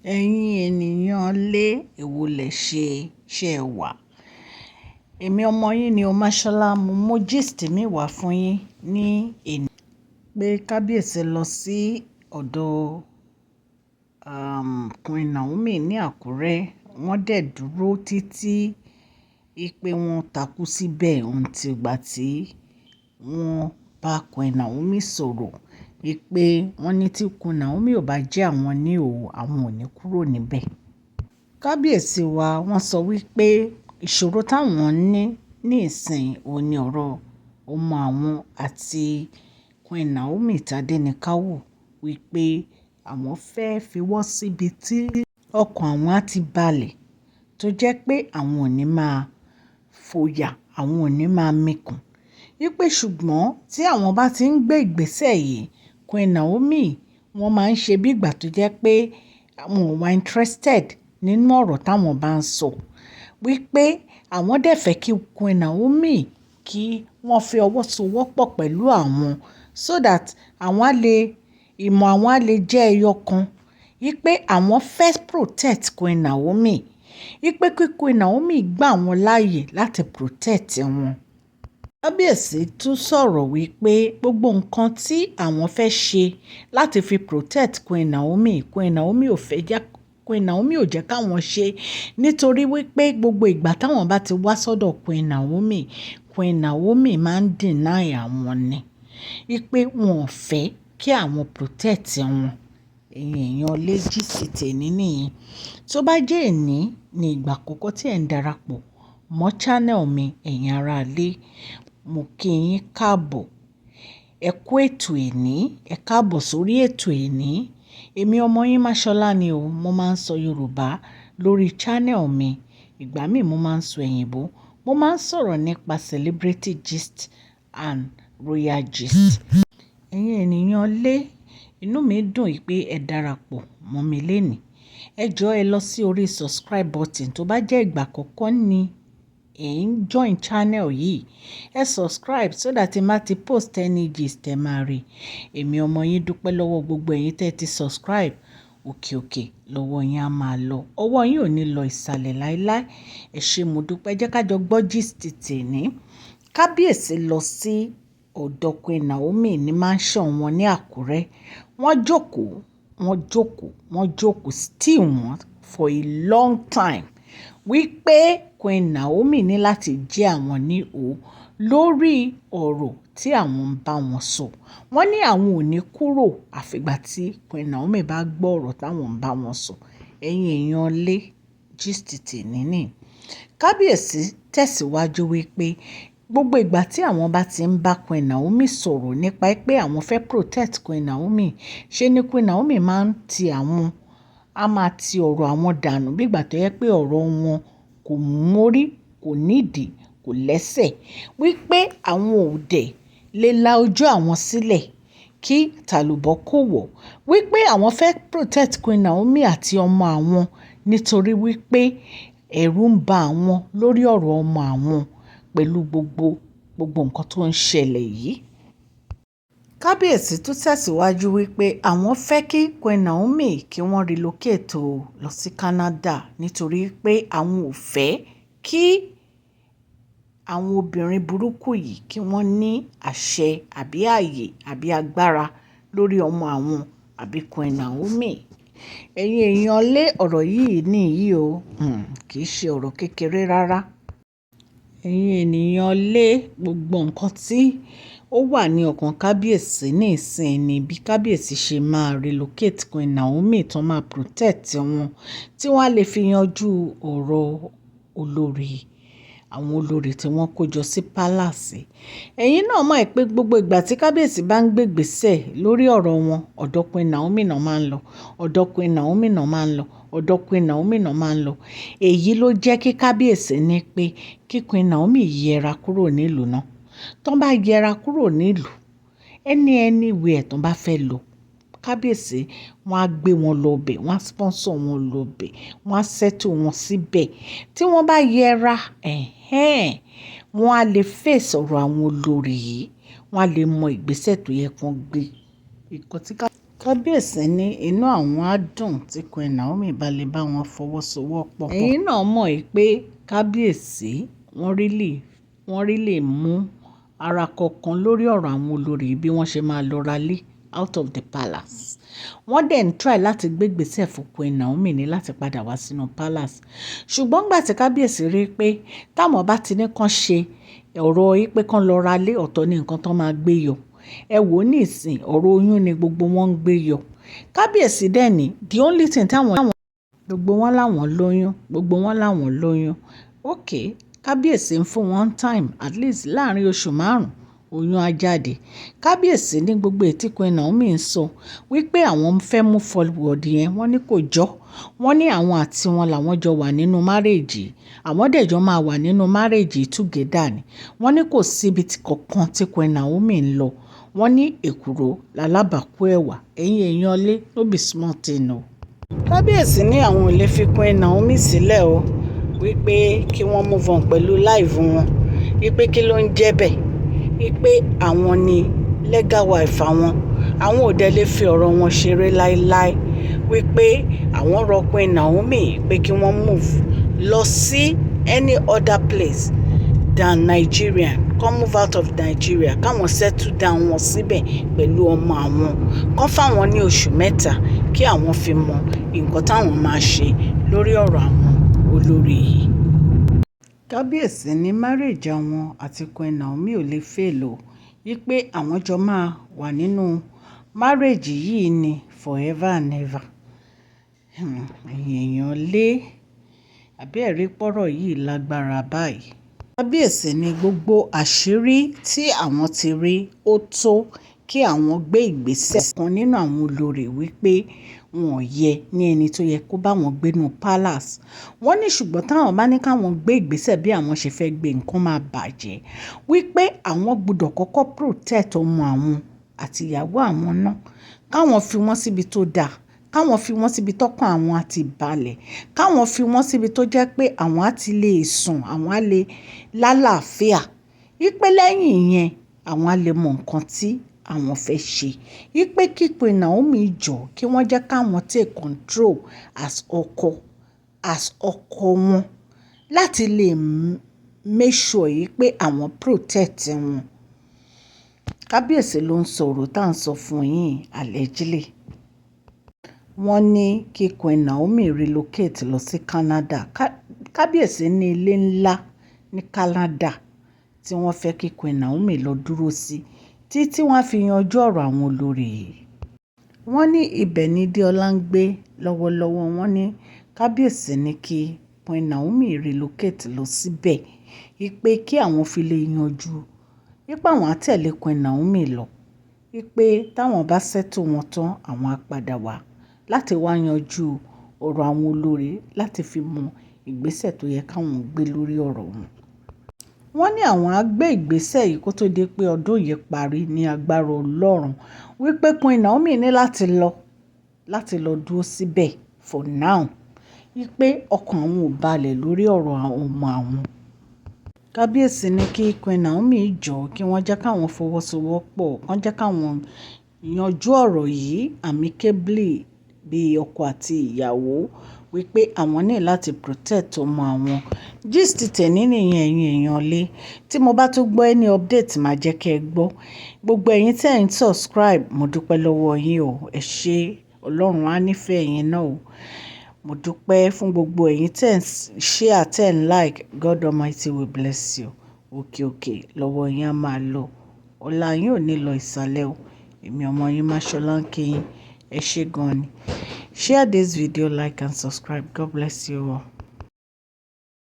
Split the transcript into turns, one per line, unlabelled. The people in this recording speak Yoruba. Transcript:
Ẹ̀yin ènìyàn lé, èwo lẹ ṣe, ṣé ẹ wà? Èmi ọmọ yín ni Omashola. Mo mú gist mi wá fún yín ní èní. Pé kábíyèsí lọ sí ọ̀dọ̀ Queen Naomi ní Àkúrẹ́. Wọ́n dẹ̀ dúró títí pé wọ́n takú síbẹ̀ until ìgbà tí wọ́n bá Queen Naomi sọ̀rọ̀. Wípé wọ́n ní tí Queen Naomi ò bá jẹ́ àwọn ní o, àwọn ò ní kúrò níbẹ̀. Kábíyèsí wa wọ́n sọ wípé ìṣòro táwọn ní nísìnyí òun ní ọ̀rọ̀ ọmọ àwọn àti Queen Naomi Tadenikawo, wípé àwọn fẹ́ fi wọ́n síbi tí ọkàn àwọn á ti balẹ̀, tó jẹ́ pé àwọn ò ní máa fòyà, àwọn ò ní máa mikàn. Wípé ṣùgbọ́n tí àwọn bá ti ń gbé ìgbésẹ̀ yìí, Queen Naomi wọ́n máa ń ṣe bí ìgbà tó jẹ́ pé àwọn ò wà interested nínú ọ̀rọ̀ táwọn bá ń sọ. Wípé àwọn dẹ̀ fẹ́ kí Queen Naomi kí wọ́n fi ọwọ́ sowọ́pọ̀ pẹ̀lú àwọn so that àwọn á lè, ìmọ̀ àwọn á lè jẹ́ ẹyọ kan. Wípé àwọn fẹ́ protect Queen Naomi. Wípé kí Queen Naomi gbà wọ́n láàyè láti protect wọn. Kábíyèsí tún sọ̀rọ̀ wípé gbogbo nǹkan tí àwọn fẹ́ ṣe láti fi protect Queen Naomi, Queen Naomi ò fẹ́ jẹ́, Queen Naomi ò jẹ́ káwọn ṣe, nítorí wípé gbogbo ìgbà táwọn bá ti wá sọ́dọ̀ Queen Naomi, Queen Naomi máa ń deny àwọn ni. Wípé wọn ò fẹ́ kí àwọn protect wọn. Ẹ̀yin èèyàn lé, gist tèmi nìyẹn. Tó bá jẹ́ èní ní ìgbà àkọ́kọ́ tí ẹ̀ ń darapọ̀ mọ́ channel mi, ẹ̀yin ará ilé, mo kí yín káàbọ̀. Ẹ kú ètò ẹní, ẹ káàbọ̀ sórí ètò ẹní. Èmi ọmọ yín Mashola ni o. Mo máa ń sọ Yorùbá lórí channel mi. Ìgbà míì mo máa ń sọ òyìnbó. Mo máa ń sọ̀rọ̀ nípa celebrity gist and royal gist. Ẹ̀yin ènìyàn lé, inú mi dùn pé ẹ darapọ̀ mọ́ mi lénìí. Ẹ jọ̀ọ́, ẹ lọ sí orí subscribe button. Tó bá jẹ́ ìgbà àkọ́kọ́ ni ẹ̀ ń join channel yìí, ẹ subscribe so that tí n bá ti post any gist, ẹ máa rí. Èmi ọmọ yín dúpẹ́ lọ́wọ́ gbogbo ẹ̀yin tẹ́ ti subscribe. Òkè òkè lọ́wọ́ yín á máa lọ. Ọwọ́ yín ò ní lọ ìsàlẹ̀ láíláí. Ẹ ṣé, mo dúpẹ́. Jẹ́ ká jọ gbọ́ gist tèní. Kábíyèsí lọ sí ọ̀dọ̀ Queen Naomi ní mansion wọn ní Àkúrẹ́. Wọ́n jókòó, wọ́n jókòó, wọ́n jókòó still wọ́n for a long time, wípé Queen Naomi ní láti jẹ́ àwọn ní o lórí ọ̀rọ̀ tí àwọn ń bá wọn sọ. Wọ́n ní àwọn ò ní kúrò àfìgbà tí Queen Naomi bá gbọ́ ọ̀rọ̀ táwọn ń bá wọn sọ. Ẹ̀yin èèyàn lé, gist tèní ní. Kábíyèsí tẹ̀síwájú wípé gbogbo ìgbà tí àwọn bá ti ń bá Queen Naomi sọ̀rọ̀ nípa pé àwọn fẹ́ protect Queen Naomi, ṣe ni Queen Naomi máa ń ti àwọn, a máa ti ọ̀rọ̀ àwọn dànù bí ìgbà tó jẹ́ pé ọ̀rọ̀ wọn kò mórí, kò nídìí, kò lẹ́sẹ̀. Wípé àwọn ò dẹ̀ lè la ojú àwọn sílẹ̀ kí tàlùbọ̀ kó wọ̀. Wípé àwọn fẹ́ protect Queen Naomi àti ọmọ àwọn nítorí wípé ẹ̀rù ń ba àwọn lórí ọ̀rọ̀ ọmọ àwọn pẹ̀lú gbogbo nǹkan tó ń ṣẹlẹ̀ yìí. Kábíyèsí tún tẹ̀síwájú wípé àwọn fẹ́ kí Queen Naomi kí wọ́n relocate o lọ sí Canada, nítorí pé àwọn ò fẹ́ kí àwọn obìnrin burúkú yìí kí wọ́n ní àṣẹ àbí ààyè àbí agbára lórí ọmọ àwọn àbí Queen Naomi. Ẹ̀yin èèyàn lé, ọ̀rọ̀ yìí nìyí o, kì í ṣe ọ̀rọ̀ kékeré rárá. Ẹ̀yin ènìyàn lé, gbogbo nǹkan tí ó wà ní ọkàn kábíyèsí nísìnyí ni bí kábíyèsí ṣe máa relocate Queen Naomi tó máa protect wọn, tí wọ́n á lè fi yanjú ọ̀rọ̀ olórí, àwọn olórí tí wọ́n kó jọ sí palace. Ẹ̀yin náà mọ̀ pé gbogbo ìgbà tí kábíyèsí bá ń gbé ìgbésẹ̀ lórí ọ̀rọ̀ wọn, ọ̀dọ̀ Queen Naomi náà máa ń lọ, ọ̀dọ̀ Queen Naomi náà máa ń lọ, ọ̀dọ̀ Queen Naomi náà máa ń lọ. Èyí ló jẹ́ kí kábíyèsí ní pé kí Queen Naomi yẹra kúrò nílùú náà. Tó bá yẹra kúrò nílùú, anywhere tó bá fẹ́ lọ, kábíyèsí wọ́n á gbé wọn lọ bẹ̀, wọ́n á sponsor wọn lọ bẹ̀, wọ́n á settle wọn síbẹ̀. Tí wọ́n bá yẹra, ẹ̀hẹ́n, wọ́n á lè face ọ̀rọ̀ àwọn olórí yìí, wọ́n á lè mọ ìgbésẹ̀ tó yẹ kí wọ́n gbé. Nǹkan tí Kábíyèsí ní inú àwọn á dùn tí Queen Naomi bá lè bá wọn fọwọ́sowọ́pọ̀. Ẹ̀yin náà mọ̀ pé kábíyèsí wọ́n really mú ara kankan lórí ọ̀rọ̀ àwọn olórí, bí wọ́n ṣe máa lọ ralé out of the palace. Wọ́n dẹ̀ ń try láti gbé ìgbésẹ̀ fún Queen Naomi ní láti padà wá sínú palace. Ṣùgbọ́n ìgbà tí kábíyèsí rí pé táwọn bá ti ní kàn ṣe ọ̀rọ̀ yìí pé kán lọ ralé, ọ̀tọ̀ ní nǹkan tó máa gbé yọ. Ẹ wò ó nísìn, ọ̀rọ̀ oyún ni gbogbo wọn ń gbé yọ. Kábíyèsí dẹ̀ ní the only thing táwọn gbogbo wọn láwọn lóyún, gbogbo wọn láwọn lóyún. Okay, kábíyèsí ń fún wọn time, at least láàárín oṣù 5, oyún á jáde. Kábíyèsí ní gbogbo èyí tí Queen Naomi ń sọ wípé àwọn fẹ́ move forward yẹn, wọ́n ní kò jọ́. Wọ́n ní àwọn àti wọn làwọn jọ wà nínú marriage. Àwọn dẹ̀ jọ máa wà nínú marriage together ni. Wọ́n ní kò sí ibi kankan tí Queen Naomi ń lọ. Wọ́n ní èkùrọ́ lalábàákú ẹ̀wà. Ẹ̀yin èèyàn lé, no be small thing o. Kábíyèsí ní àwọn ò lè fi Queen Naomi sílẹ̀ o, wípé kí wọ́n move on pẹ̀lú life wọn, wípé kí ló ń jẹ́ bẹ́ẹ̀, wípé àwọn ni legal wife àwọn, àwọn ò dẹ̀ lè fi ọ̀rọ̀ wọn ṣeré láíláí, wípé àwọn rọ Queen Naomi pé kí wọ́n move lọ sí any other place than Nigeria, kó move out of Nigeria, káwọn settle down wọn síbẹ̀ pẹ̀lú ọmọ àwọn, kó fáwọn ní oṣù 3 kí àwọn fi mọ nǹkan táwọn máa ṣe lórí ọ̀rọ̀ àwọn olórí yìí. Kábíyèsí ní marriage àwọn àti Queen Naomi ò lè fail o, wípé àwọn jọ máa wà nínú marriage yìí ní forever and ever. Ẹ̀yin èèyàn lé, àbí ẹ rí pọ́rọ̀ yìí lágbára báyìí? Kábíyèsí ní gbogbo àṣírí tí àwọn ti rí, ó tó kí àwọn gbé ìgbésẹ̀ kan nínú àwọn olórí wípé wọn ò yẹ ní ẹni tó yẹ kó bá wọn gbé nínú palace. Wọ́n ní ṣùgbọ́n táwọn bá ní káwọn gbé ìgbésẹ̀ bí àwọn ṣe fẹ́ gbé, nǹkan máa bàjẹ́. Wípé àwọn gbọdọ̀ kọ́kọ́ protect ọmọ àwọn àti ìyàwó àwọn náà, káwọn fi wọ́n síbi tó da, káwọn fi wọ́n síbi tọ́kàn àwọn á ti balẹ̀, káwọn fi wọ́n síbi tó jẹ́ pé àwọn á ti lè sùn, àwọn á lè lálàáfíà. Wípé lẹ́yìn ìyẹn, àwọn á lè mọ nǹkan tí àwọn fẹ́ ṣe. Wípé kí Queen Naomi jọ̀, kí wọ́n jẹ́ káwọn take control as ọkọ wọn láti lè make sure wípé àwọn protect wọn. Kábíyèsí ló ń sọ ọ̀rọ̀ tá à ń sọ fún yín allegedly. Wọ́n ní kí Queen Naomi relocate lọ sí Canada. Kábíyèsí ní ilé ńlá ní Canada tí wọ́n fẹ́ kí Queen Naomi lọ dúró sí títí wọ́n á fi yanjú ọ̀rọ̀ àwọn olórí yìí. Wọ́n ní ibẹ̀ ni Deola ń gbé lọ́wọ́lọ́wọ́. Wọ́n ní kábíyèsí ní kí Queen Naomi relocate lọ síbẹ̀, wípé kí àwọn fi lè yanjú, wípé àwọn á tẹ̀lé Queen Naomi lọ, wípé táwọn bá settle wọn tán, àwọn á padà wá láti wá yanjú ọ̀rọ̀ àwọn olórí, láti fi mọ ìgbésẹ̀ tó yẹ káwọn gbé lórí ọ̀rọ̀ wọn. Wọ́n ní àwọn á gbé ìgbésẹ̀ yìí kó tó di pé ọdún yìí parí ní agbára Ọlọ́run, wípé Queen Naomi ní láti lọ dúró síbẹ̀ for now, wípé ọkàn àwọn ò balẹ̀ lórí ọ̀rọ̀ àwọn ọmọ àwọn. Kábíyèsí ní kí Queen Naomi jọ̀ọ́, kí wọ́n jẹ́ káwọn fọwọ́sowọ́pọ̀, kí wọ́n jẹ́ káwọn yanjú ọ̀rọ̀ yìí amicably bí ọkọ àti ìyàwó, wípé àwọn ní láti protect ọmọ àwọn. Gist tèmi nìyẹn, ẹ̀yin èèyàn lé. Tí mo bá tún gbọ́ any update, màá jẹ́ kí ẹ gbọ́. Gbogbo ẹ̀yin tí ẹ̀ ń subscribe, mo dúpẹ́ lọ́wọ́ yín o. Ẹ ṣé, Ọlọ́run á nífẹ̀ẹ́ yín náà o. Mo dúpẹ́ fún gbogbo ẹ̀yin tí ẹ̀ ń share, tí ẹ̀ ń like. God Almighty will bless you. Òkè òkè lọ́wọ́ yín á máa lọ. Ọlá yín ò ní lọ ìsàlẹ̀ o. Èmi ọmọ yín Máṣọ́lá ń kí yín. Ẹ ṣé gan ni. Share this video, like and subscribe. God bless you all.